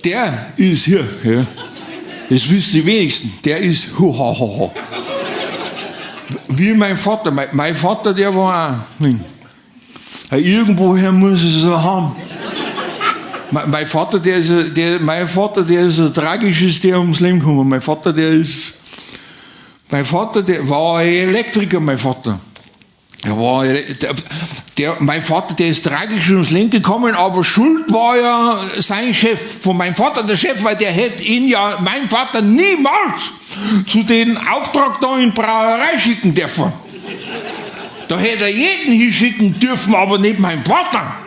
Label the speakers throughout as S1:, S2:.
S1: Der ist hier, ja. Das wissen die wenigsten. Der ist hu ha ha ha. Wie mein Vater. Mein Vater, der war auch. Irgendwoher muss es haben. Mein Vater, der ist, der, mein Vater, der ist ein tragisches, der ums Leben gekommen. Mein Vater, der ist, mein Vater, der war ein Elektriker, mein Vater. Er war, der, der, mein Vater, der ist tragisch ums Leben gekommen, aber schuld war ja sein Chef, von meinem Vater der Chef, weil der hätte ihn ja, mein Vater, niemals zu den Auftrag da in Brauerei schicken dürfen. Da hätte er jeden hinschicken dürfen, aber nicht mein Vater.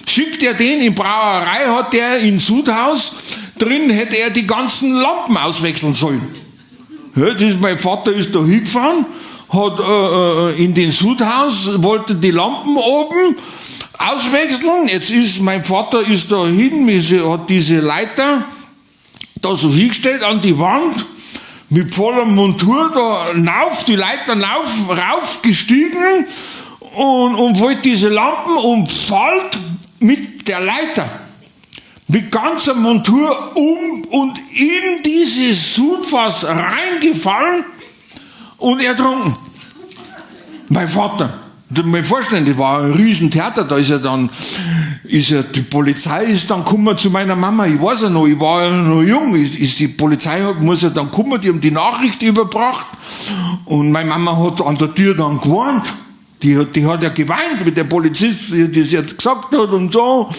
S1: Schickt er den in Brauerei, hat der in Sudhaus drin, hätte er die ganzen Lampen auswechseln sollen. Ja, das ist, mein Vater ist da hingefahren, hat in den Sudhaus, wollte die Lampen oben auswechseln. Jetzt ist mein Vater ist da hin, hat diese Leiter da so hingestellt an die Wand, mit voller Montur da nauf, die Leiter nauf, rauf gestiegen und wollte diese Lampen und fällt mit der Leiter, mit ganzer Montur um und in dieses Sudfass reingefallen und ertrunken. Mein Vater. Das muss ich mir vorstellen, das war ein Riesentheater, da ist er dann, ist er, die Polizei ist dann gekommen zu meiner Mama, ich weiß ja noch, ich war ja noch jung, ist die Polizei hat, muss ja dann kommen, die haben die Nachricht überbracht und meine Mama hat an der Tür dann gewarnt. Die hat ja geweint, wie der Polizist ihr das jetzt gesagt hat und so.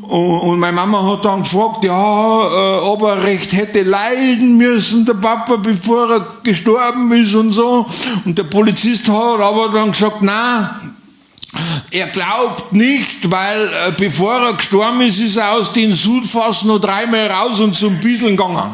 S1: Und meine Mama hat dann gefragt, ja, ob er recht hätte leiden müssen, der Papa, bevor er gestorben ist und so. Und der Polizist hat aber dann gesagt, nein, er glaubt nicht, weil bevor er gestorben ist, ist er aus den Sudfass noch dreimal raus und zum Bieseln gegangen.